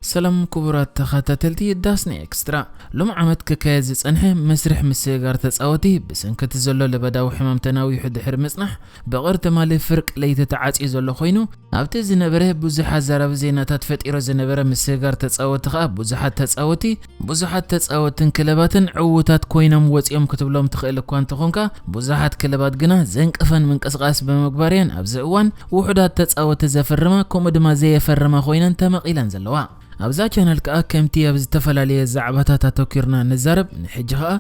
ሰላም ክቡራት ተኸታተልቲ ዳስና ኤክስትራ። ሎም ዓመት ክካየድ ዝጸንሐ መስርሕ ምስግጋር ተጻወቲ ብሰንከቲ ዘሎ ለበዳዊ ሕማም ተናዊሑ ድሕሪ ምጽናሕ፣ ብቕር ትማሊ ፍርቂ ለይቲ ተዓጽዩ ዘሎ ኮይኑ፣ ኣብቲ ዝነበረ ብዙሕ ኣዛራቢ ዜናታት ፈጢሮ ዝነበረ ምስግጋር ተጻወቲ ከኣ ብዙሓት ተጻወቲ፣ ብዙሓት ተጻወትን ክለባትን ዕዉታት ኮይኖም ወጺኦም ክትብሎም ትኽእል እኳ እንተኾንካ፣ ብዙሓት ክለባት ግና ዘንቀፈን ምንቅስቓስ ብምግባር እየን ኣብዚ እዋን ውሑዳት ተጻወቲ ዘፍርማ ከምኡ ድማ ዘየፈርማ ኮይነን ተመቒለን ዘለዋ። ኣብዛ ቻነል ከኣ ከምቲ ኣብ ዝተፈላለየ ዛዕባታት ኣተኲርና ንዛረብ፣ ንሕጂ ከኣ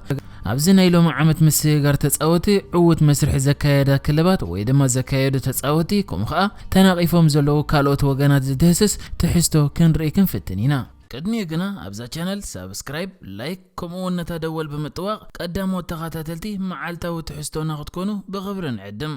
ኣብዚ ናይ ሎሚ ዓመት ምስግጋር ተጻወቲ ዕዉት መስርሒ ዘካየዳ ክለባት ወይ ድማ ዘካየዱ ተጻወቲ፣ ከምኡ ከኣ ተናቒፎም ዘለዉ ካልኦት ወገናት ዝድህስስ ትሕዝቶ ክንርኢ ክንፍትን ኢና። ቅድሚኡ ግና ኣብዛ ቻነል ሳብስክራይብ፣ ላይክ፣ ከምኡ እውን ነታ ደወል ብምጥዋቕ ቀዳሞት ተኸታተልቲ መዓልታዊ ትሕዝቶና ክትኮኑ ብኽብሪ ንዕድም።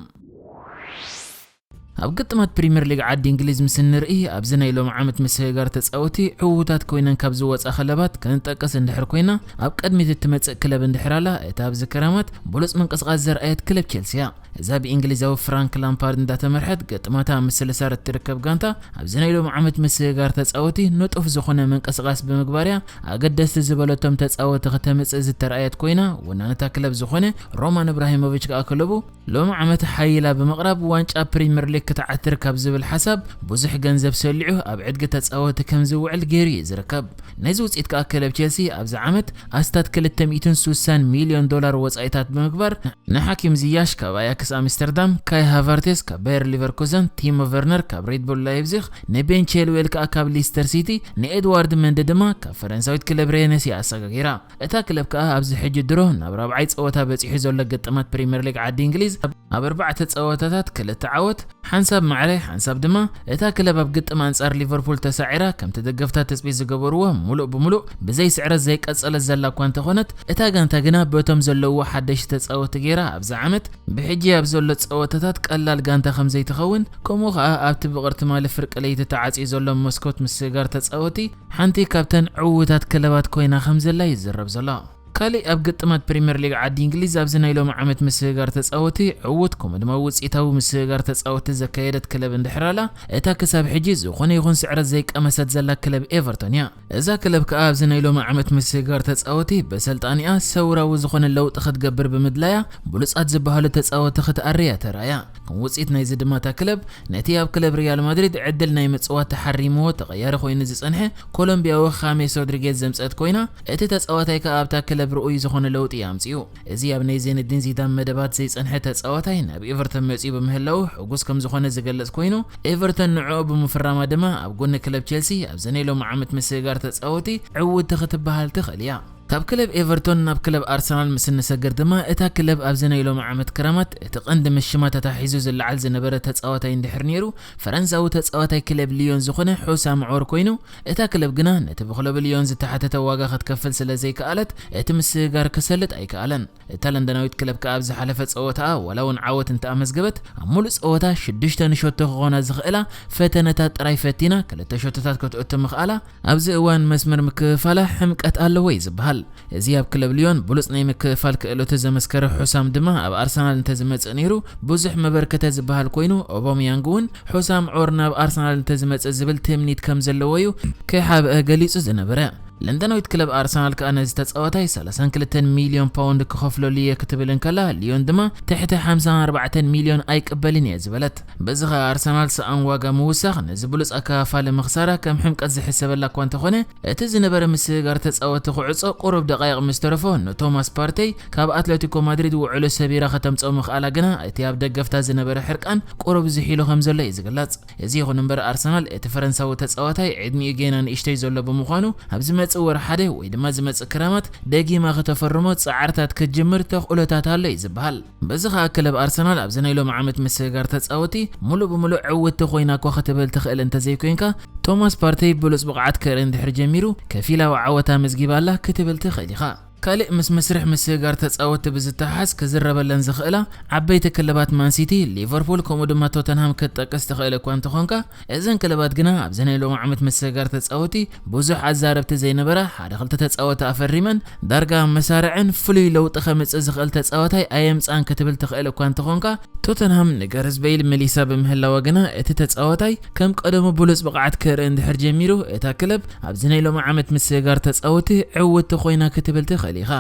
ኣብ ግጥማት ፕሪምየር ሊግ ዓዲ እንግሊዝ ምስ እንርኢ፣ ኣብዚ ናይ ሎሚ ዓመት ምስግጋር ተጻወቲ ዕዉታት ኮይነን ካብ ዝወጻ ክለባት ክንጠቅስ እንድሕር ኮይና፣ ኣብ ቅድሚት እትመጽእ ክለብ እንድሕር ኣላ፣ እታ ኣብዚ ክረማት ብሉጽ ምንቅስቓስ ዘርኣየት ክለብ ቸልሲ እያ። እዛ ብእንግሊዛዊ ፍራንክ ላምፓርድ እንዳተመርሐት ግጥማታ ኣብ ምስልሳር እትርከብ ጋንታ፣ ኣብዚ ናይ ሎሚ ዓመት ምስግጋር ተጻወቲ ንጡፍ ዝኾነ ምንቅስቓስ ብምግባር እያ ኣገደስቲ ዝበለቶም ተጻወቲ ከተምጽእ ዝተረኣየት ኮይና፣ ወናነታ ክለብ ዝኾነ ሮማን እብራሂሞቪች ከኣ ክለቡ ሎሚ ዓመት ሓይላ ብምቕራብ ዋንጫ ፕሪምየር ሊግ ክትዓትር ካብ ዝብል ሓሳብ ብዙሕ ገንዘብ ሰሊዑ ኣብ ዕድጊ ተጻወቲ ከም ዝውዕል ገይሩ እዩ ዝርከብ። ነዚ ውጽኢት ከኣ ክለብ ቸልሲ ኣብዚ ዓመት ኣስታት ክልተ ሚእትን ስሳን ሚልዮን ዶላር ወጻኢታት ብምግባር ንሓኪም ዝያሽ ካብ ኣያክስ ኣምስተርዳም፣ ካይ ሃቨርቴስ ካብ ባየር ሊቨርኩዘን፣ ቲሞ ቨርነር ካብ ሬድቡል ላይፕዚግ፣ ንቤን ቼልዌል ከኣ ካብ ሊስተር ሲቲ፣ ንኤድዋርድ መንዲ ድማ ካብ ፈረንሳዊት ክለብ ሬነስ እያ ኣሰጋጊራ። እታ ክለብ ከኣ ኣብዚ ሕጂ ድሮ ናብ ራብዓይ ጸወታ በጺሑ ዘሎ ግጥማት ፕሪምየር ሊግ ዓዲ እንግሊዝ ኣብ ኣርባዕተ ጸወታታት ክልተ ዓወት፣ ሓንሳብ ማዕረ፣ ሓንሳብ ድማ እታ ክለብ ኣብ ግጥም ኣንጻር ሊቨርፑል ተሳዒራ፣ ከምቲ ደገፍታ ትጽቢት ዝገበርዎ፣ ሙሉእ ብሙሉእ ብዘይ ስዕረት ዘይቀጸለት ዘላ እኳ እንተኾነት፣ እታ ጋንታ ግና በቶም ዘለውዎ ሓደሽቲ ተጻወትቲ ገይራ ኣብዚ ዓመት ብሕጂ ኣብ ዘሎ ጸወታታት ቀላል ጋንታ ከም ዘይትኸውን፣ ከምኡ ኸኣ ኣብቲ ብቕር ትማሊ ፍርቂ ለይቲ ተዓጽዩ ዘሎ መስኮት ምስግጋር ተጻወቲ ሓንቲ ካብተን ዕዉታት ክለባት ኮይና ከም ዘላ ይዝረብ ዘሎ። ካሊእ ኣብ ግጥማት ፕሪምየር ሊግ ዓዲ እንግሊዝ ኣብዚ ናይ ሎሚ ዓመት ምስግጋር ተጻወቲ ዕዉት ከምኡ ድማ ውጽኢታዊ ምስግጋር ተጻወቲ ዘካየደት ክለብ እንድሕር ኣላ፣ እታ ክሳብ ሕጂ ዝኾነ ይኹን ስዕረት ዘይቀመሰት ዘላ ክለብ ኤቨርቶን እያ። እዛ ክለብ ከኣ ኣብዚ ናይ ሎሚ ዓመት ምስግጋር ተጻወቲ በሰልጣኒኣ ሰውራዊ ዝኾነ ለውጢ ክትገብር ብምድላያ ብሉጻት ዝበሃሉ ተጻወቲ ክትኣሪ እያ ተራእያ። ከም ውጽኢት ናይዚ ድማ እታ ክለብ ነቲ ኣብ ክለብ ሪያል ማድሪድ ዕድል ናይ ምጽዋት ተሓሪምዎ ተቐያሪ ኮይኑ ዝጸንሐ ኮሎምቢያዊ ኻሜስ ሮድሪጌዝ ዘምጸት ኮይና፣ እቲ ተጻዋታይ ከኣ ኣብታ ክለብ ርኡይ ዝኾነ ለውጢ እዩ ኣምጺኡ። እዚ ኣብ ናይ ዜነዲን ዚዳን መደባት ዘይጸንሐ ተጻዋታይ ናብ ኤቨርተን መጺኡ ብምህላዉ ሕጉስ ከም ዝኾነ ዝገልጽ ኮይኑ፣ ኤቨርተን ንዕኡ ብምፍራማ ድማ ኣብ ጎኒ ክለብ ቸልሲ ኣብዚ ናይ ሎሚ ዓመት ምስግጋር ተጻወቲ ዕውቲ ክትበሃል ትኽእል እያ። ካብ ክለብ ኤቨርቶን ናብ ክለብ ኣርሰናል ምስ እንሰግር ድማ፣ እታ ክለብ ኣብዚ ናይ ሎሚ ዓመት ክረማት እቲ ቀንዲ ምሽማት ተታሒዙ ዝለዓል ዝነበረ ተጻዋታይ እንድሕር ነይሩ፣ ፈረንሳዊ ተጻዋታይ ክለብ ሊዮን ዝኾነ ሑሳም ዖር ኮይኑ፣ እታ ክለብ ግና ነቲ ብክለብ ሊዮን ዝተሓተተ ዋጋ ክትከፍል ስለ ዘይከኣለት፣ እቲ ምስግጋር ክሰልጥ ኣይከኣለን። እታ ለንደናዊት ክለብ ከኣ ኣብ ዝሓለፈ ጸወታኣ ዋላ እውን ዓወት እንተኣመዝገበት፣ ኣብ ሙሉእ ጸወታ ሽዱሽተ ንሸቶ ክኾና ዝኽእላ ፈተነታት ጥራይ ፈቲና ክልተ ሸቶታት ክትእቱ ምኽኣላ፣ ኣብዚ እዋን መስመር ምክፍፋላ ሕምቀት ኣለዎ እዩ ዝበሃል። እዚ ኣብ ክለብ ሊዮን ብሉጽ ናይ ምክፍፋል ክእለቱ ዘመስከረ ሑሳም ድማ ኣብ ኣርሰናል እንተዝመጽእ ነይሩ ብዙሕ መበርከተ ዝበሃል ኮይኑ፣ ኦባሚያንግ እውን ሑሳም ዖር ናብ ኣርሰናል እንተዝመጽእ ዝብል ትምኒት ከም ዘለዎ እዩ ከይሓብአ ገሊጹ ዝነበረ። ለንደናዊት ክለብ ኣርሰናል ከኣ ነዚ ተጻዋታይ ሰላሳን ክልተን ሚልዮን ፓውንድ ክኸፍለሉ እየ ክትብል እንከላ፣ ሊዮን ድማ ትሕቲ ሓምሳን ኣርባዕተን ሚልዮን ኣይቅበልን እየ ዝበለት። በዚ ኸኣ ኣርሰናል ሰኣን ዋጋ ምውሳኽ ነዚ ብሉጽ ኣከፋፋሊ ምኽሳራ ከም ሕምቀት ዝሕሰበላ እኳ እንተኾነ፣ እቲ ዝነበረ ምስግጋር ተጻወቲ ክዕጾ ቁሩብ ደቃይቕ ምስ ተረፎ፣ ንቶማስ ፓርቴይ ካብ ኣትለቲኮ ማድሪድ ውዕሉ ሰቢራ ከተምጽኦ ምኽኣላ ግና፣ እቲ ኣብ ደገፍታ ዝነበረ ሕርቃን ቁሩብ ዝሒሉ ከም ዘሎ እዩ ዝግለጽ። እዚ ይኹን እምበር፣ ኣርሰናል እቲ ፈረንሳዊ ተጻዋታይ ዕድሚኡ ጌና ንእሽተይ ዘሎ ብምዃኑ፣ ኣብ ዝመጽእ ወርሒ ሓደ ወይ ድማ ዝመጽእ ክረማት ደጊማ ከተፈርሞ ጻዕርታት ክትጅምር ተኽእሎታት ኣሎ እዩ ዝበሃል። በዚ ኸኣ ክለብ ኣርሰናል ኣብዚ ናይ ሎሚ ዓመት ምስግጋር ተጻወቲ ሙሉእ ብሙሉእ ዕውትቲ ኮይና እኳ ክትብል ትኽእል እንተዘይኮይንካ፣ ቶማስ ፓርቴይ ብሉጽ ብቕዓት ከርኢ እንድሕር ጀሚሩ፣ ከፊላዊ ዓወት ኣመዝጊባ ኣላ ክትብል ትኽእል ኢኻ። ካልእ ምስ መስርሕ ምስግጋር ተጻወትቲ ብዝተሓሓዝ ክዝረበለን ዝኽእላ ዓበይቲ ክለባት ማንሲቲ፣ ሊቨርፑል ከምኡ ድማ ቶተንሃም ክትጠቅስ ትኽእል እኳ እንተኾንካ፣ እዘን ክለባት ግና ኣብዚ ናይ ሎሚ ዓመት ምስግጋር ተጻወቲ ብዙሕ ኣዛረብቲ ዘይነበራ፣ ሓደ ክልተ ተጻወቲ ኣፈሪመን ዳርጋ መሳርዐን ፍሉይ ለውጢ ከምጽእ ዝኽእል ተጻዋታይ ኣየምጻን ክትብል ትኽእል እኳ እንተኾንካ፣ ቶተንሃም ንጋርዝ ቤይል መሊሳ ብምህላዋ ግና እቲ ተጻዋታይ ከም ቀደሙ ብሉጽ ብቕዓት ክርኢ እንድሕር ጀሚሩ፣ እታ ክለብ ኣብዚ ናይ ሎሚ ዓመት ምስግጋር ተጻወቲ ዕውቲ ኮይና ክትብል ትኽእል ኢኻ።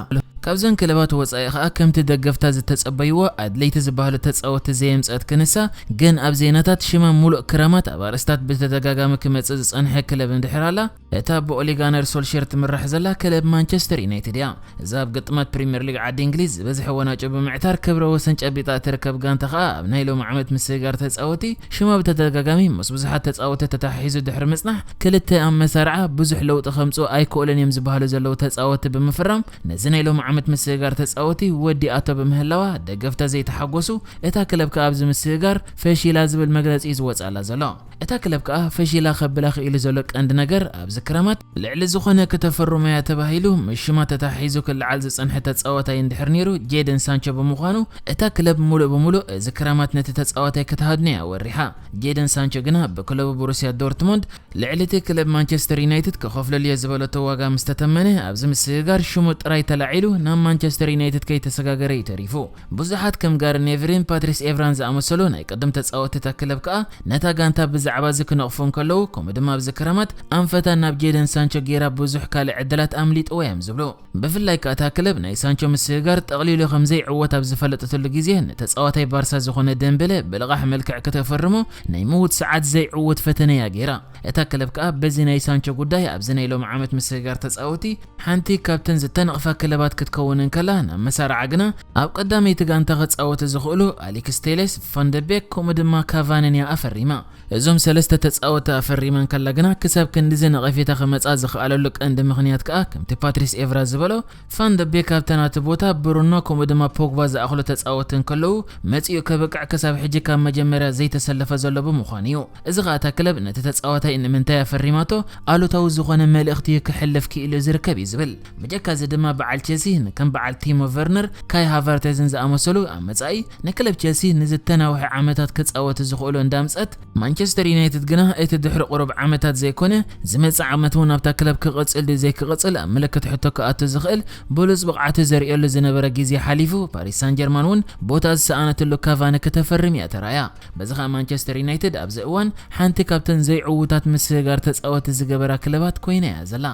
ካብዘን ክለባት ወጻኢ ኸኣ ከምቲ ደገፍታ ዝተጸበይዎ ኣድለይቲ ዝበሃሉ ተጻወቲ ዘየምጸት ክንሳ፣ ግን ኣብ ዜናታት ሽማ ሙሉእ ክራማት ኣብ ኣርእስታት ብተደጋጋሚ ክመጽእ ዝጸንሐ ክለብ እንድሕር ኣላ፣ እታ ብኦሊጋነር ሶልሼር ትምራሕ ዘላ ክለብ ማንቸስተር ዩናይትድ እያ። እዛ ኣብ ግጥማት ፕሪምየር ሊግ ዓዲ እንግሊዝ ዝበዝሐ ወናጩ ብምዕታር ክብረ ወሰን ጨቢጣ እትርከብ ጋንታ ኸኣ ኣብ ናይ ሎሚ ዓመት ምስግጋር ተጻወቲ ሽማ ብተደጋጋሚ ምስ ብዙሓት ተጻወቲ ተተሓሒዙ ድሕሪ ምጽናሕ፣ ክልተ ኣብ መሳርዓ ብዙሕ ለውጢ ከምጽኡ ኣይክእሉን እዮም ዝበሃሉ ዘለዉ ተጻወቲ ብምፍራም፣ ነዚ ናይ ሎሚ ዓመት ምስግጋር ተጻወቲ ወዲኣቶ ብምህላዋ ደገፍታ ዘይተሓጎሱ፣ እታ ክለብ ከኣ ኣብዚ ምስግጋር ፈሺላ ዝብል መግለጺ እዩ ዝወጽኣላ ዘሎ። እታ ክለብ ከኣ ፈሺላ ከብላ ክኢሉ ዘሎ ቀንዲ ነገር ኣብዚ ክረማት ልዕሊ ዝኾነ ክተፈርሞ እያ ተባሂሉ ምስ ሽማ ተታሒዙ ክለዓል ዝጸንሐ ተጻዋታይ እንድሕር ነይሩ ጄደን ሳንቾ ብምዃኑ፣ እታ ክለብ ሙሉእ ብሙሉእ እዚ ክረማት ነቲ ተጻዋታይ ክትሃድኖ እያ ወሪሓ። ጄደን ሳንቾ ግና ብክለቡ ቦሩስያ ዶርትሙንድ ልዕሊ እቲ ክለብ ማንቸስተር ዩናይትድ ክኸፍለሉ እየ ዝበለቶ ዋጋ ምስ ተተመነ፣ ኣብዚ ምስግጋር ሽሙ ጥራይ ተላዒሉ ናብ ማንቸስተር ዩናይትድ ከይተሰጋገረ እዩ ተሪፉ። ብዙሓት ከም ጋሪ ኔቪልን ፓትሪስ ኤቭራን ዝኣመሰሉ ናይ ቅድም ተጻወትቲ እታ ክለብ ከኣ ነታ ጋንታ ብዛዕባ እዚ ክነቕፉ እንከለዉ፣ ከምኡ ድማ ኣብዚ ክረማት ኣንፈታ ናብ ጄደን ሳንቾ ጌራ ብዙሕ ካልእ ዕድላት ኣምሊጥዎ እዮም ዝብሉ። ብፍላይ ከኣ እታ ክለብ ናይ ሳንቾ ምስግጋር ጠቕሊሉ ከም ዘይዕወት ኣብ ዝፈለጠትሉ ግዜ፣ ንተጻዋታይ ባርሳ ዝኾነ ደምበለ ብልቓሕ መልክዕ ክተፈርሞ ናይ ምውት ሰዓት ዘይዕወት ፈተነ እያ ጌራ። እታ ክለብ ከኣ በዚ ናይ ሳንቾ ጉዳይ ኣብዚ ናይ ሎሚ ዓመት ምስግጋር ተጻወቲ ሓንቲ ካብተን ዝተነቕፋ ክለባት ክትከውን እንከላ፣ ናብ መሳርዓ ግና ኣብ ቀዳመይቲ ጋንታ ክጻወቱ ዝኽእሉ ኣሌክስ ቴሌስ፣ ፋንደቤክ ከምኡ ድማ ካቫንን እያ ኣፈሪማ። እዞም ሰለስተ ተጻወቲ ኣፈሪማ እንከላ ግና ክሳብ ክንድዚ ነቐፌታ ክመጻ ዝኸኣለሉ ቀንዲ ምኽንያት ከኣ ከምቲ ፓትሪስ ኤቭራ ዝበሎ፣ ፋንደቤክ ኣብታ ናቱ ቦታ ብሩኖ ከምኡ ድማ ፖግባ ዝኣኽሉ ተጻወቲ እንከለዉ መጺኡ ከብቅዕ ክሳብ ሕጂ ካብ መጀመርያ ዘይተሰለፈ ዘሎ ብምዃኑ እዩ። እዚ ኸኣ እታ ክለብ ነቲ ተጻዋታይ ንምንታይ ኣፈሪማቶ ኣሉታዊ ዝኾነ መልእኽቲ እዩ ክሕልፍ ክኢሉ ዝርከብ እዩ ዝብል። ብጀካ እዚ ድማ በዓል ቼልሲ ንከም በዓል ቲሞ ቨርነር፣ ካይ ሃቨርተዝን ዝኣመሰሉ ኣብ መጻኢ ንክለብ ቼልሲ ንዝተናውሐ ዓመታት ክጻወቱ ዝኽእሉ እንዳምጸት፣ ማንቸስተር ዩናይትድ ግና እቲ ድሕሪ ቁሩብ ዓመታት ዘይኮነ፣ ዝመጽእ ዓመት እውን ኣብታ ክለብ ክቕጽል ድዩ ዘይክቕጽል ኣብ ምልክት ሕቶ ክኣቱ ዝኽእል ብሉጽ ብቕዓቱ ዘርእየሉ ዝነበረ ግዜ ሓሊፉ፣ ፓሪስ ሳን ጀርማን እውን ቦታ ዝሰኣነትሉ ካቫኒ ክተፈርም እያ ተራእያ። በዚ ኸኣ ማንቸስተር ዩናይትድ ኣብዚ እዋን ሓንቲ ካብተን ዘይዕዉታት ምስግጋር ተጻወቲ ዝገበራ ክለባት ኮይና እያ ዘላ።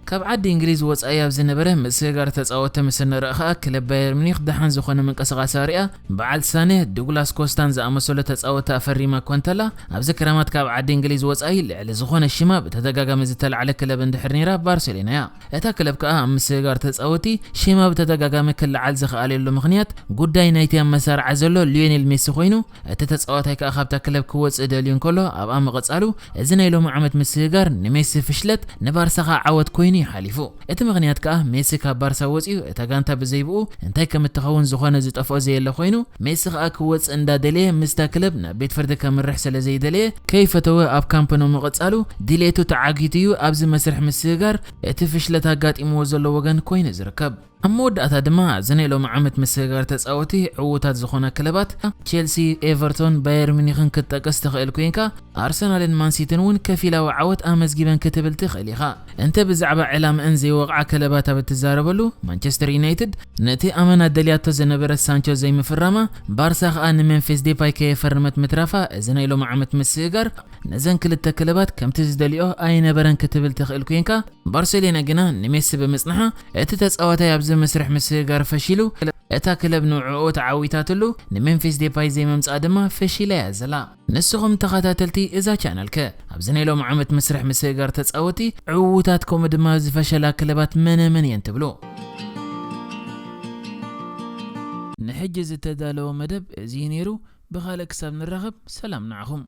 ካብ ዓዲ እንግሊዝ ወጻኢ ኣብ ዝነበረ ምስግጋር ተጻወቲ ምስ እንርኢ ኸኣ፣ ክለብ ባየር ሚኒክ ደሓን ዝኾነ ምንቅስቓስ ኣርእያ። በዓል ሳኔ፣ ዱግላስ ኮስታን ዝኣመሰሉ ተጻወቲ ኣፈሪማ እኳ እንተላ፣ ኣብዚ ክረማት ካብ ዓዲ እንግሊዝ ወጻኢ ልዕሊ ዝኾነ ሽማ ብተደጋጋሚ ዝተላዕለ ክለብ እንድሕር ነይራ ባርሴሎና እያ። እታ ክለብ ከኣ ኣብ ምስግጋር ተጻወቲ ሽማ ብተደጋጋሚ ክለዓል ዝኸኣለሉ ምኽንያት ጉዳይ ናይቲ ኣብ መሳርዓ ዘሎ ሊዮኔል ሜሲ ኮይኑ፣ እቲ ተጻዋታይ ከኣ ካብታ ክለብ ክወጽእ ደልዩ እንከሎ ኣብኣ ምቕጻሉ፣ እዚ ናይ ሎሚ ዓመት ምስግጋር ንሜሲ ፍሽለት፣ ንባርሳ ከኣ ዓወት ኮይኑ እዩ ሓሊፉ። እቲ ምኽንያት ከኣ ሜሲ ካብ ባርሳ ወጺኡ እታ ጋንታ ብዘይብኡ እንታይ ከም እትኸውን ዝኾነ ዝጠፍኦ ዘየለ ኮይኑ፣ ሜሲ ከኣ ክወጽእ እንዳደለየ ምስታ ክለብ ናብ ቤት ፍርዲ ከምርሕ ስለ ዘይደለየ ከይፈተወ ኣብ ካምፕ ኑ ምቕጻሉ ድሌቱ ተዓጊቱ እዩ ኣብዚ መስርሕ ምስግጋር እቲ ፍሽለት ኣጋጢምዎ ዘሎ ወገን ኮይኑ ዝርከብ። ኣብ መወዳእታ ድማ ኣብዚ ናይ ሎሚ ዓመት ምስግጋር ተጻወቲ ዕዉታት ዝኾና ክለባት ቼልሲ፣ ኤቨርቶን፣ ባየር ሚኒክን ክትጠቅስ ትኽእል ኮይንካ፣ ኣርሰናልን ማንሲትን እውን ከፊላዊ ዓወት ኣመዝጊበን ክትብል ትኽእል ኢኻ። እንተ ብዛዕባ ዕላምአን ዘይወቕዓ ክለባት ኣብ እትዛረበሉ፣ ማንቸስተር ዩናይትድ ነቲ ኣመና ደልያቶ ዝነበረት ሳንቾ ዘይምፍራማ፣ ባርሳ ኸኣ ንመምፊስ ዴፓይ ከየፈረመት ምትራፋ፣ እዚ ናይ ሎሚ ዓመት ምስግጋር ነዘን ክልተ ክለባት ከምቲ ዝደልዮ ኣይነበረን ክትብል ትኽእል ኮይንካ፣ ባርሴሎና ግና ንሜሲ ብምጽንሓ፣ እቲ ተጻዋታይ ኣብዚ መስርሕ ምስግጋር ፈሺሉ፣ እታ ክለብ ንዕኡ ተዓዊታትሉ፣ ንሜምፊስ ዴፓይ ዘይምምጻእ ድማ ፈሺላ እያ ዘላ። ንስኹም ተኸታተልቲ እዛ ቻነል ከ ኣብዚ ናይ ሎሚ ዓመት መስርሕ ምስግጋር ተጻወቲ ዕዉታት ከምኡ ድማ ዝፈሸላ ክለባት መነ መን እየን ትብሉ? ንሕጂ ዝተዳለወ መደብ እዚ እዩ ነይሩ። ብኻልእ ክሳብ ንራኸብ ሰላም ንዓኹም።